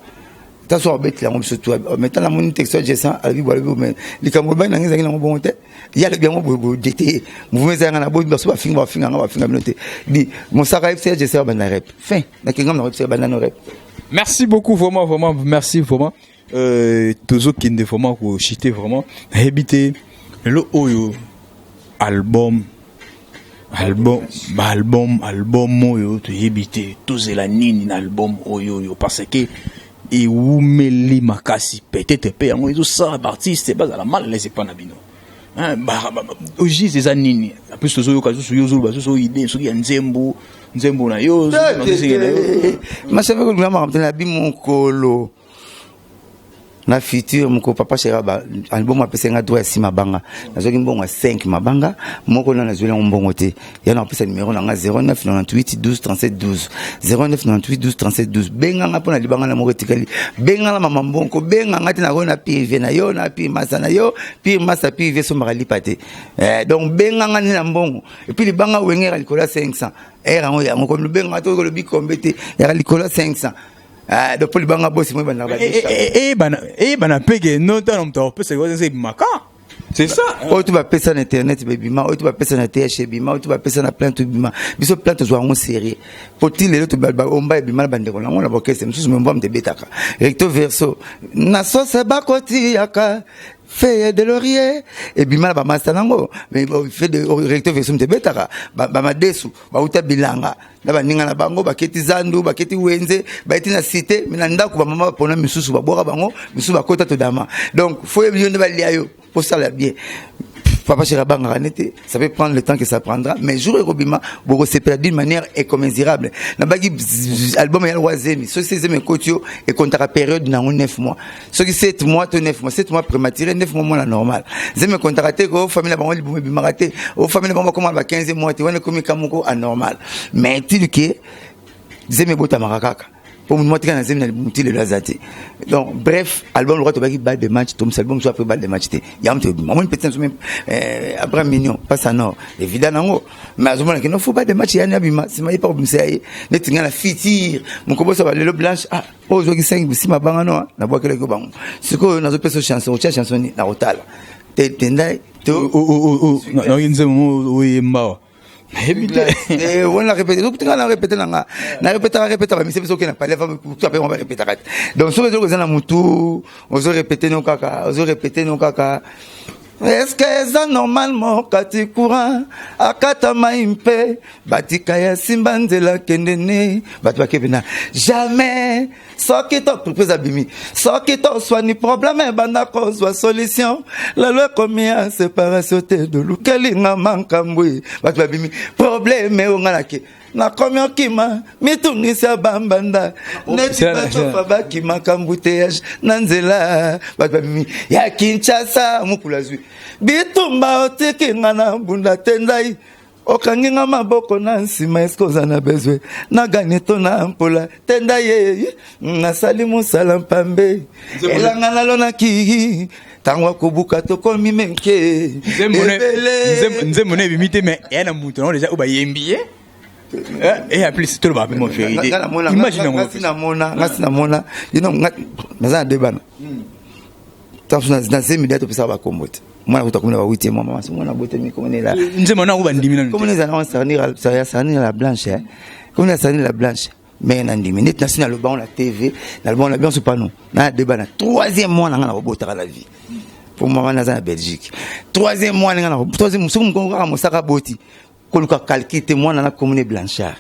ta so abetela yango. Biso tu maintenant namoni texto ya Jason, alobi bo, alobi mais likambo olobaki nango ezalaki nango bongo te. Ye alobi yango boyeboye te, mouvement eza yanga na boyi. Baso bafinga, bafinga nga, bafinga bino te. Di Mosaka yebisa ya Jason abanda rep fin nakengam na yebisa banda no rep. Merci beaucoup, vraiment, vraiment merci vraiment. Tozokende vraiment kochite vraiment. Nayebi te, lelo oyo album, album, baalbum, album oyo toyebi te tozela nini na album oyo oyo, parce que ewumeli makasi. Peut-être mpe yango ezosala baartiste bazala mal à l'aise epa na bino. Ogise eza nini? En plus tozoyoka susu yo ozoloba susu idée soki ya nzembo, nzembo na yo. Masave kolingana makambo te na bi mokolo na futur moko. Papa chéri, album apesa nga droit ya 6 mabanga. Nazwaki mbongo ya 5 mabanga moko, na nazweli yango mbongo te. Ya na apesa numéro na nga 09 98 12 37 12, 09 98 12 37 12. Benganga mpo na libanga na moko etikali. Benganga mama mbongo, benganga te nakoyo na pire na yo, na pire masa na yo, pire masa, pire esombaka lipa te. Donc benganga nde na mbongo. Et puis libanga wenge yaka likolo ya 500 ere yango yango komi benganga te, kolobi kombe te, yaka likolo ya 500. Ah, donc mpo libanga bosi mo ebandaka. Eyebana mpe no ntango moto akopesa eza ebimaka, c'est ça. Oyo to bapesa na internet bebima, oyo to bapesa na th ebima, oyo to bapesa na plainte ebima. Biso plainte tozwa yango sérieux po ti lelo omba ebima na bandeko nango na bokese mosusu. Me mbwa moto ebetaka recto verso na sose bakotiyaka feuille de laurier, ebima na bamasta nango. Recto verso moto ebetaka bamadesu bauta bilanga na baninga na bango, baketi zandu, baketi wenze, bayeti na cité. Me na ndako bamama bapona misusu, babwaka bango misusu, bakota todama. Donc fo yebi yo nde balia yo posala bien. Papa chéri abangaka ne te. Ça peut prendre le temps que ça prendra, mais jour ekobima, bokosepela d'une manière incommensurable. Nabaki album ya roi zemi, soki se zemi ekoti yo, ekontaka période nango 9 mois, soki 7 mois to 9 mois. 7 mois prématuré, 9 mois mwana normal. Zemi ekontaka te ko famille na bango libumu ebimaka te, o famille na bango bakoma ba 15 mois te, wana ekomi ka moko anormal. Mais tili ke zemi ebotamaka kaka po motu moko na zemi na libumu ti lelo aza te. Donc bref, album lokwa tobaki balle de match, tomisa album so après balle de match te, yango moto ebima. Omoni petit naso Abraham Mignon passe nord évident nango, mais azomona ke no faut balle de match yani abima nsima ye pa kobimisa ye neti ngai na futur mokobosa balelo blanche. Ah, oyo ozwaki 5 nsima bangano nabwakelaki bango. Sikoyo nazopesa chanson, otya chanson ni na kotala te tenda to nayoki nzembo oyemba, nayebi te. Wana répété, nga na répété na nga, na répétaka, répétaka bamise biso oke na palais ape ngo barépétaka te. Donc soki ezoko eza na mutu, ozo répété no kaka, ozo répété no kaka. Est-ce que eza normalement kati courant akata mai mpe batika ya simba nzela kende ne bato bakebe na jamais? Soki to entreprise abimi, soki toswani problème ebanda kozwa solution, lelo ekomi ya séparation te, dolukelinga makambo bato babimi problème oyo nga nake nakomi okima mitungisi ya bambanda neti basofa bakimaka embouteillage na nzela. Bato babimi ya Kinshasa, mokulu azwi bitumba, otiki nga na bunda te, ndai okangi nga maboko na nsima. Eske oza na besoin nagani to na mpola te? Nda ye nasali mosala mpambe, elanga nalonaki, ntango akobuka tokomi menke. Nzembo no ebimi te, mais eya na moto nango déjà oyo bayembi ye. Et en plus toloba mpe mo vérité, imagine yango. Ngasi namona, ngasi namona naza na deux bana. Na zemi da topesaka bakombo te. Mwana kuta komi na ba huitième mois, mama mwana botemi komonela. Nzembo nango bandimi nanu. Komona eza nango sarnir la blanche, komona ya sarnir la blanche. Mais na ndimi neti nasi naloba ngo na TV, naloba ngo na biso pano na deux bana. Troisième mois na nga na kobotaka la vie po mama naza na Belgique. Troisième mois nga na troisième, soki mokongo kaka mosaka boti koluka calcul te. Mwana na komone Blanchard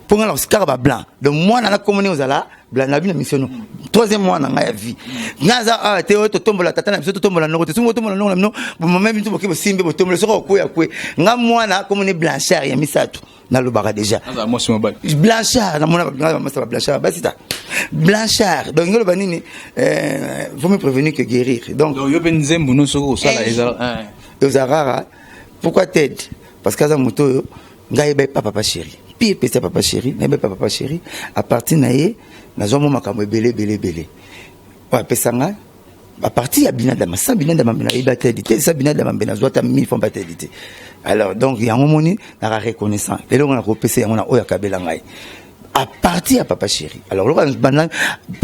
mpo nga na kaka bablanc. Donc mwana na komone ozala blanc na bino mission no troisième mois na ngai ya vie. Nga aza awa te oyo totombola tata na biso, totombola noko te. Soki botombola noko na bino, bomama bino boke bosimbe botombola, soki okoya kwe nga mwana komone Blanchard ya misato nalobaka déjà. Blanchard namona bamasa ba Blanchard basi ta Blanchard. Donc ngoloba nini? Vaut mieux prévenir que guérir. Donc yo mpe nzembo no soki osala eza rara. Pourquoi Ted? Parce que aza moto oyo ngai yeba epa papa chéri, pi epesi ya papa chéri, nayeba epa papa chéri. À partir na ye nazwa mwa makambo ebele ebele ebele oyo apesa ngai à partir ya binadama. Sa binadama mbe nayeba Tedi te, sa binadama mbe nazwa ata 1000 francs batedi te. Alors donc yango moni naka reconnaissant lelo ngo nakopesa yango na oyo akabela ngai à partir ya papa chéri. Alors lokola banda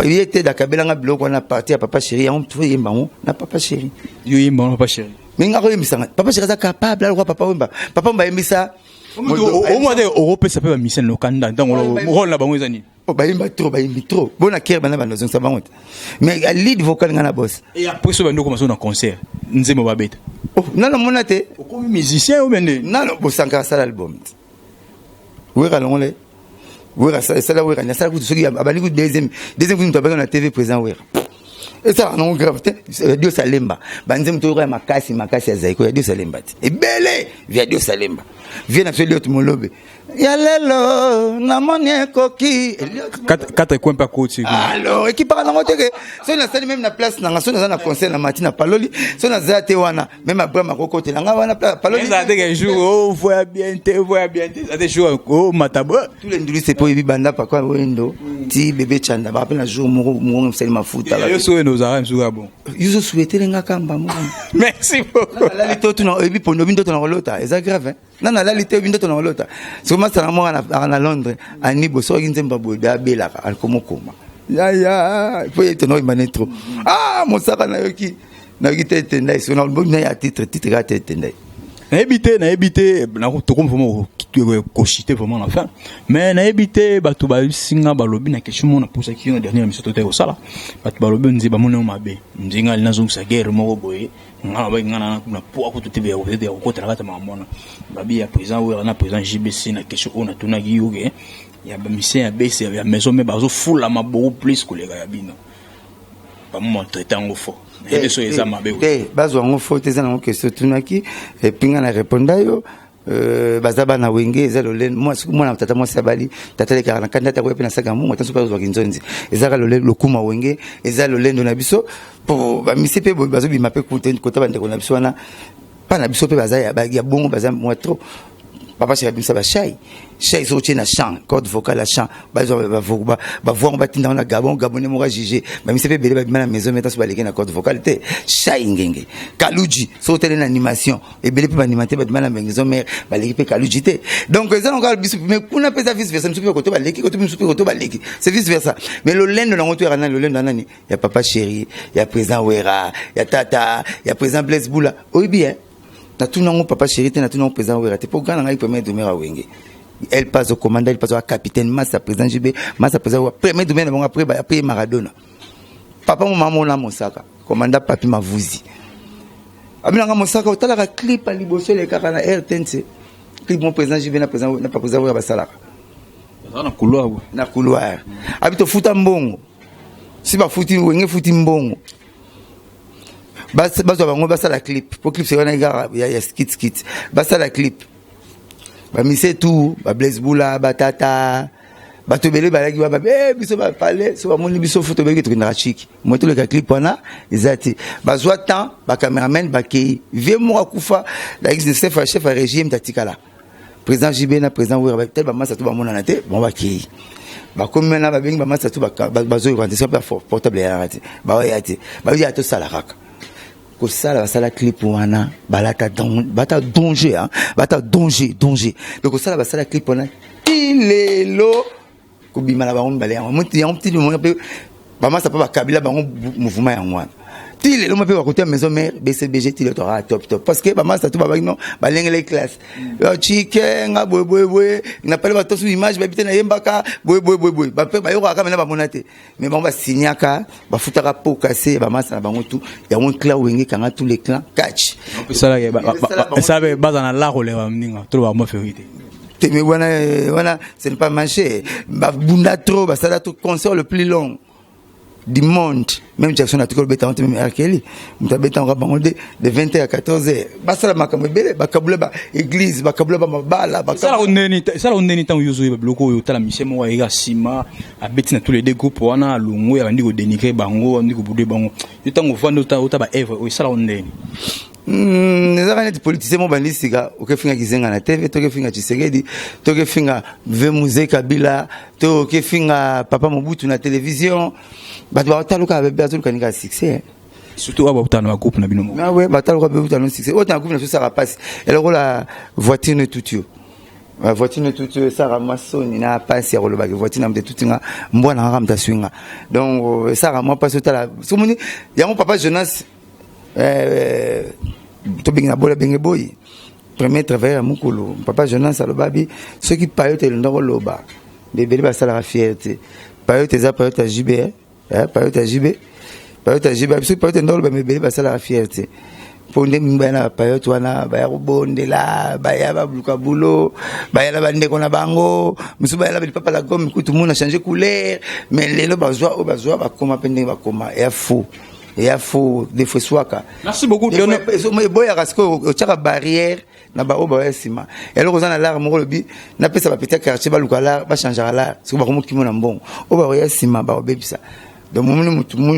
ye te akabela ngai biloko wana à partir ya papa chéri, yango to yemba yango na papa chéri. Yo yemba yango na papa chéri. Mais nga koyembisanga papa chéri aza capable alokwa papa Wemba, papa Wemba ayembisa. Omwa te okopesa mpe bamisene lokanda ntango rôle na bango eza nini? Bayemba trop, bayembi trop bona kere bana banda ozongisa bango te, mais lead vocal nga na boss. Et après so bandi okoma so na concert, nzembo babeta? Oh, nano mona te. Okomi musicien ou bien nde? Nano bosankaka asala album te. Wera longola Wera esala, Wera asala kutu soki abandi kutu deuxième kutu moto abaki na TV président Wera esalaka nango grave te. Dio Salemba banzembo toyoka ya makasi makasi ya Zaiko ya Dio Salemba te, ebele via Dio Salemba vie na biso. Eliot Molobe ya lelo namoni ekoki. Quatre coin mpe akoti. Alors ekipaka nango teke soki nasali même na place nanga, soki naza na concert na mati na paloli, soki naza te wana, même Abraham akokotela nga wana paloli. Ezala te ke jour o voya bien te, voya bien te, eza te jour o matabo. Tous les nduli sepo oyebi banda pakwa wendo ti bebe chanda baka mpe na jour moko mongo mosali mafuta. Yo so wendo ozalaka misuka bon. Yo zo souhaiter nga kamba moko. Merci beaucoup. Nalali te, otuna oyebi pondo oyebi ndoto na kolota eza grave. Na nalali te, oyebi ndoto na kolota. Soki masala moko aka na Londres anibo, soki nzembo boye abelaka akomokoma yaya po ye tona oyemba ne trop. Ah, mosaka nayoki, nayoki te ete ndai soki na ya titre kaka te ete ndai. Nayebi te, nayebi te, tokomi vraiment kochite vraiment na fin, mais nayebi te. Bato basinga balobi na question moko napusaki yo na dernière émission totaki kosala, bato balobi nze bamoni yo mabe nzinga ali nazongisa guerre moko boye. Nga nabaki nga na poa kutu te ya kokota na kati ya makambo wana. Babi ya président oyo na président JBC na question oyo natunaki yo ke ya bamusicien ya bese ya maison mais bazofulama beaucoup plus koleka ya bino. Bamomaltraite yango fort, nayebi so eza mabe. Te, bazwa yango fort te. Eza nango question otunaki, et puis nga na répondre yo. Baza bana Wenge, eza lolendo. Mwana tata mwasi abali tata lekaka na kanda, ata koya mpe na saka mbongo, ata soki azwaki nzonzi. Ezaka lokuma Wenge, eza lolendo na biso. Po bamisi mpe bazobima mpe kota bandeko na biso wana, mpa na biso mpe baza ya bongo, baza mwa trop. Papa Chéri abimisa bashai shai, soki otie na chant, corde vocale ya chant, bazwa bavoix ngo, batinda ngo na Gabon, Gabonais moko ajuge. Bamisi mpe ebele babima na maison, mais taso baleki na corde vocale te. Shai Ngenge, Kaluji, soki otali na animation, ebele mpe baanimate babima na maison mère, baleki mpe Kaluji te. Donc eza nango kaka biso, mais kuna mpe eza vice versa. Misu mpe koto baleki, koto misu mpe koto baleki, c'est vice versa. Mais lolendo nango to yaka nani? Lolendo ya nani? Ya Papa Chéri, ya président Wera, ya tata, ya président Blaise Bula. Oyebi, eh, natuna yango Papa Chéri te, natuna yango président Wera te, mpo gana ngai premier drummer ya Wenge, El Pazo, commandant El Pazo, capitaine masa président JB, masa président, premier drummer na bango après Maradona. Papa mo mama mona Mosaka, commandant Papi Mavuzi abinanga Mosaka, otalaka clip ya liboso elekaka na RTNC, clip mo président JB na président na président Wera basalaka. Na couloir. Na couloir. Abi tofuta mbongo, si bafuti Wenge, futi mbongo, bazwa bango basala clip, po clip wana kaka ya skit skit. Basala clip, bamise tu, bablaise Bula, batata, bato ebele balaki ba eh, biso bapale so bamoni biso fo tobeki, tokendaka chiki mo toleka clip wana eza te. Bazwa temps, bacameraman bakei, vie moko akufa, chef, chef ya régime tatikala, président JB na président Wera, tel bamasa to bamonana te. Bango bakei, bakomi wana, babengi bamasa to, bazoyoka te, soki portable eyalaka te, baoya te, bayoya, tosala kaka kosala. Basala clip wana, balata bata danger, bata danger danger. Donc kosala, basala clip wana ti lelo, kobima na bango mibale yango yango ti mona mpe bamasa mpe bakabila bango mouvement yango wana ti lelo mpe bakota maison mère BCBG, ti lelo tokaa top top, parce que bamasa to babaki non, balengele classe chike nga boye boye boye, napale bato su image bayebi te, nayembaka boye boye boye boye, bape bayokaka mena bamona te, mais bango basignaka, bafutaka po kase bamasa na bango tu yango clan Wenge kanga tous les clans catch. Esala baza na la koleka ndinga to bango vérité. Te, mais wana wana ce n'est pas marché. Babunda trop, basala trop concert le plus long du monde. Même Jackson atikali obeta te, même Arkeli moto abetanga bango de 20 h à 14 h. Basala makambo ebele, bakabula ba église, bakabula bamabala. Esala ndeni ntango yo ozoyeba biloko oyo, otala misie moko ayeka nsima, abeti na tous les deux groupes wana, alongo, abandi kodénigre bango, abandi kobouder bango. Yo ntango ovandi ota baœuvre oyo, esalaka ndeni? Ezaka neti politicien mo bandi sika, okefinga Gizenga na TV, tokefinga Tshisekedi, tokefinga ve Mzee Kabila, to okefinga papa Mobutu na télévision, bato bataluka, bazoluka nika succès. Surtout awa bautana na bagroupe na bino moko. Ah ouais, bataluka beutana succès oyo na groupe na biso, esaka mpasi elokola voiture ne tuti yo, voiture ne tuti yo, esaka mwa soni na mpasi ya kolobaki voiture na moto etuti nga, mbwana kaka moto aswi nga. Donc esaka mwa mpasi. Otala somoni yango papa Jonas, tobengi na bola benge boyi, premier travailleur ya mokolo, papa Jonas alobabi soki payote elonda koloba, bebele basalaka fierté. Payote eza payote ya JB, payote ya JB, payote ya JB. Soki payote nda koloba, mebele basalaka fierté, mpo nde mingi baya na bapayote wana, baya kobondela, baya babluka bulo, baya na bandeko na bango mosusu, baya na balipapa la gomme, kutu muna change couleur. Mais lelo bazwa oyo bazwa, bakoma mpe ndenge bakoma, eya faux, eya faux, des fois eswaka. Merci beaucoup. Eboyaka sikoyo otiaka barrière na baoyo baya nsima. Eloko oza na lare moko, olobi napesa bapetit quartier baluka lare, bachangeaka lare, soki bakomokimo na mbongo oyo bakoya nsima, bakobebisa. Donc momoni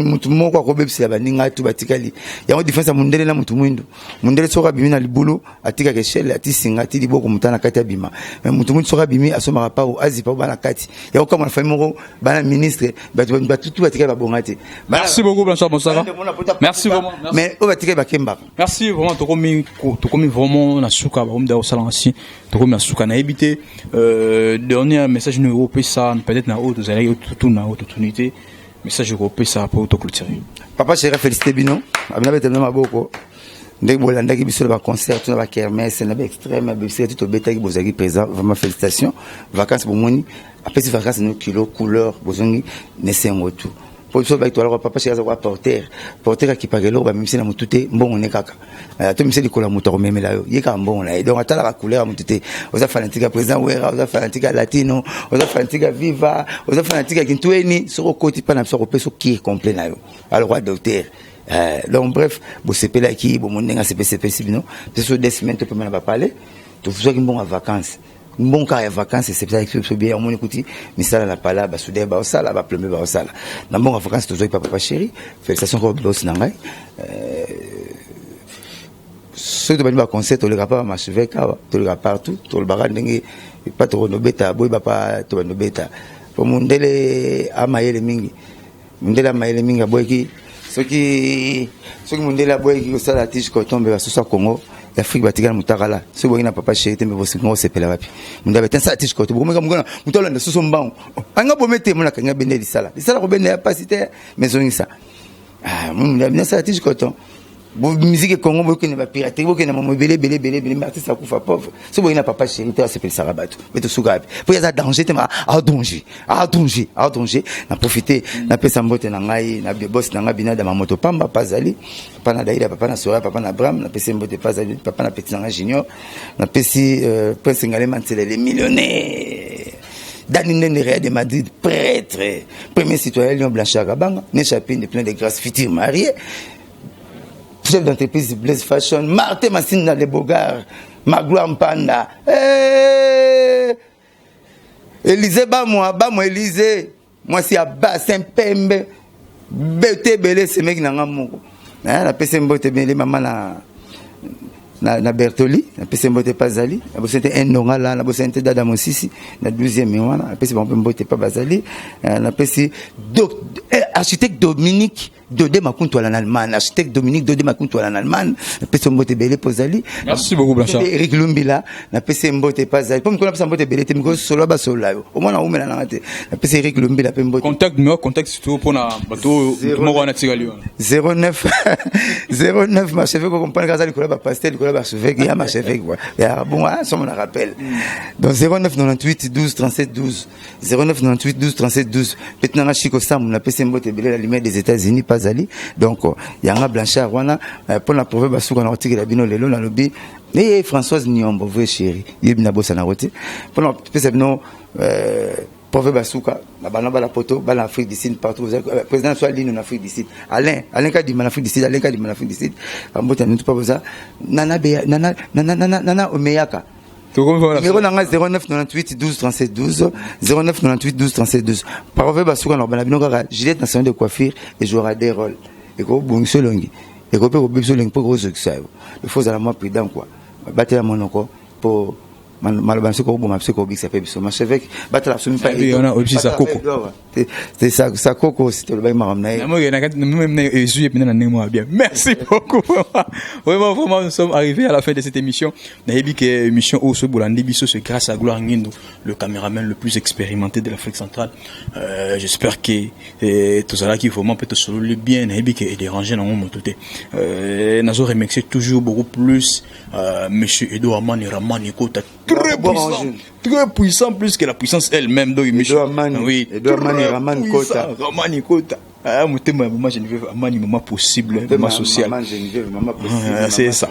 mutu moko akobebisela baninga tu batikali. Yango différence ya mundele na mutu mwindu: mundele soki abimi na libulu, atikaka echelle, ati singa, ati liboko, motu na kati abima. Mais mutu mwindu soki abimi, asomaka pao, azipa po bana kati. Yango kama na famille moko, bana ministre, bato batutu batikali babonga te. Merci beaucoup, Blanchard Mosaka, merci vraiment. Mais oyo batikali bakembaka. Merci vraiment. Tokomi vraiment na suka, bakomi da kosala ainsi, tokomi na suka. Nayebi te, dernier message no opesa peut-être na oyo tozalaki totuna, oyo totuni te, message okopesa mpo toclôturer. Papa Chéri, félicité bino, abina betela maboko ndenge bolandaki biso na baconcert to na bakermesse na baextrême bisika ti tobetaki, bozalaki présent. Vraiment félicitation. Vacance bomoni apesi vacance no kilo couleur, bozongi nesengo tu. Po biso baki toalaka papa chéri aza kwa porteur. Porteur akipaka eloko bamemisi na motu te, mbongo ne kaka. Atomisi likolo ya moto akomemela yo, ye kaka mbongo na ye. Donc atalaka couleur ya motu te. Oza fanatique ya président Wera, oza fanatique ya Latino, oza fanatique ya Viva, oza fanatique ya Kintweni, soki okoti mpa na biso akopesa cure complet na yo. Alors kwa docteur. Donc bref, bosepelaki, bomoni ndenge asepesepesi bino. Biso 2 semaines topema na bapale, tozwaki mbongo ya vacances, mbongo kaka ya vacances esepelaki biso bien. Omoni kuti misala na pala, basoudeur baosala, baplombier baosala na mbongo ya vacances tozwaki pa papa chéri. Félicitation kaka bosi na ngai. Soki tobandi baconcert, toleka pa bamarchevêque awa, toleka partout, tolobaka ndenge pa tokondobeta, boyeba pa tobandobeta po mondele amayele mingi, mondele amayele mingi. Aboyaki soki mondele aboyaki kosala tige coton, mbe basusu ya Congo, Afrique batikala motakala. Soki boyaki na papa chéri te, mbe bosinga kosepela wapi? Mondele abete nsala tige coton, bokomeka mokona moto alanda susu mbango anga bome te, monaka nga bende lisala lisala kobenda ya pasi te, mais zongisa mondele abina tige coton. Musique Congo, bokende bapiraterie, bokende mamo ebele ebele ebele ebele, mais artiste akufa pauvre. So boyi na papa chéri te, asepelisaka bato mpe tosuka wapi? Po aza danger te, ma adanger, adanger, adanger. Na profite napesa mbote na ngai na boss na ngai Binada Mamoto Pamba, pazali papa na Daida, papa na Soya, papa na Abraham. Napesi mbote pazali papa na petit na ngai Junior. Napesi Prince Ngalema Ntsele, le millionnaire Dani Nene, Real de Madrid, prêtre, premier citoyen Lyon Blanchard Kabanga, Nechapine, plein de grâce, futur marié, chef d'entreprise Blaise Fashion, Martin Massinda Le Bogard, Magloire Mpanda, hey! Élysée Bamwa, Bamwa Élysée, mwasi ya bassin pembe, bete ebele semeki na nga moko. Napesi mbote ebele mama na Bertoli, napesi mbote pa azali, nabosani te Endongala, nabosani te Dada Mosisi na 12e wana, napesi bango mpe mbote pa bazali. Napesi architecte Dominique Dode Makuntwala en Allemagne, architecte Dominique Dode Makuntwala en Allemagne, napesi mbote ebele mpo ozali. Merci beaucoup, Blanchard. Eric Lumbila, napesi mbote epa azali, mpo mikolo napesa mbote ebele te, mikolo solo basolola yo omwana umela nanga te. Napesi Eric Lumbila mpe mbote. Contact, numéro contact surtout mpona bato oyo moko wana tikali wana. 09 09 marchevêque, ocomprendre kaza likolo ya bapasteur, likolo ya baarchevêque, ya marchevêque quoi, ya bon, ah, somo na rappel. Donc 09 98 12 37 12, 09 98 12 37 12. Petit nanga Chiko Sambu, napesi mbote ebele, la lumière des États-Unis pazali. Donc yanga Blanchard wana mpona prouver basuka na kotikela bino lelo. Nalobi eye Françoise Niombo, vrai chéri, yebi na bosana ko te mpona kopesa bino proverbe basuka na bana bala poto, bana Afrique du Sud partout. Président so Alino na Afrique du Sud, Alain, Alain Kadima na Afrique du Sud, Alain Kadima na Afrique du Sud, bambote na mpa boza nana beya nana nana nana nana omeyaka. Numéro na ngai 09 98 12 37 12, 09 98 12 37 12. Proverbe basuka na bana bino kaka Juliette National de coiffure ejouera des rôles, ekobongisa elongi, ekoki mpe kobebisa elongi, mpo ekozokisa yo. Il faut ozala mwa prudent quoi, batela monoko mpo maloba biso koboma biso, kobikisa mpe biso. Marchevêque batala biso. Sakoko tolobaki makambo na ye. Ezwi epena na ndenge moko bien. Merci beaucoup, vraiment, vraiment. Nous sommes arrivés à la fin de cette émission. Nayebi ke émission oyo soki bolandi biso, c'est grâce à Gloire Ngindo, le caméraman le plus expérimenté de l'Afrique centrale. J'espère que tozalaki vraiment mpe tosololi bien. Nayebi ke edéranger nango moto te. Nazo remercier toujours beaucoup plus monsieur Edo Amani Ramani Kota, très puissant, très puissant, plus que la puissance elle-même. Donc monsieur oui, Edo Amani Ramani Kota. Ramani Kota. Ah, motema ya mama Geneviève Amani, mama possible, mama sociale. Maman Geneviève, mama possible. Ah, c'est ça.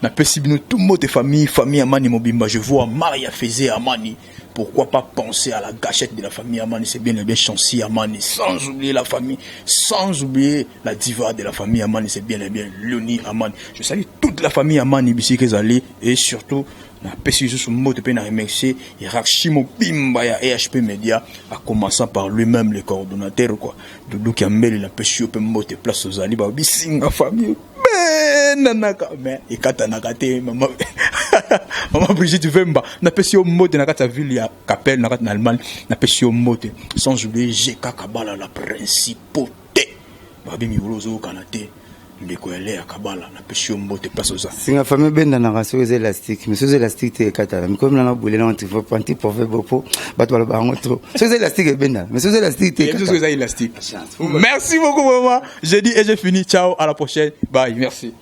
Napesi bino tout mot famille, famille Amani mobimba. Je vois Maria Faisait Amani. Pourquoi pas penser à la gâchette de la famille Amani, c'est bien et bien Chancy Amani, sans oublier la famille, sans oublier la diva de la famille Amani, c'est bien et bien Léonie Amani. Je salue toute la famille Amani, bisika ezali, et surtout, napesi lisusu mbote mpe na remercier hiérarchie mobimba ya EHP Media, à commençant par lui-même le coordonnateur quoi, Doudou Kiambele. Napesi yo mpe mbote place ozali. Babisinga famille benanaka mais ekatanaka te. Mama Brigitte Vemba, napesi yo mbote na kati ya ville ya Capelle na kati na Allemagne, napesi yo mbote. Sans oublier GK Kabala, la principauté, babi mikolo ozokana te, ndeko ya Lea Kabala, napesi yo mbote place oza. Singa famille ebendanaka soki eza élastique, mais soki eza élastique te, ekatana. Mikolo nanga bule na anti proverbe po bato baloba yango trop. Soki eza élastique, ebendana, mais soki eza élastique te. Soki eza élastique. Merci beaucoup vraiment, j'ai dit et j'ai fini. Ciao, à la prochaine, bye, merci.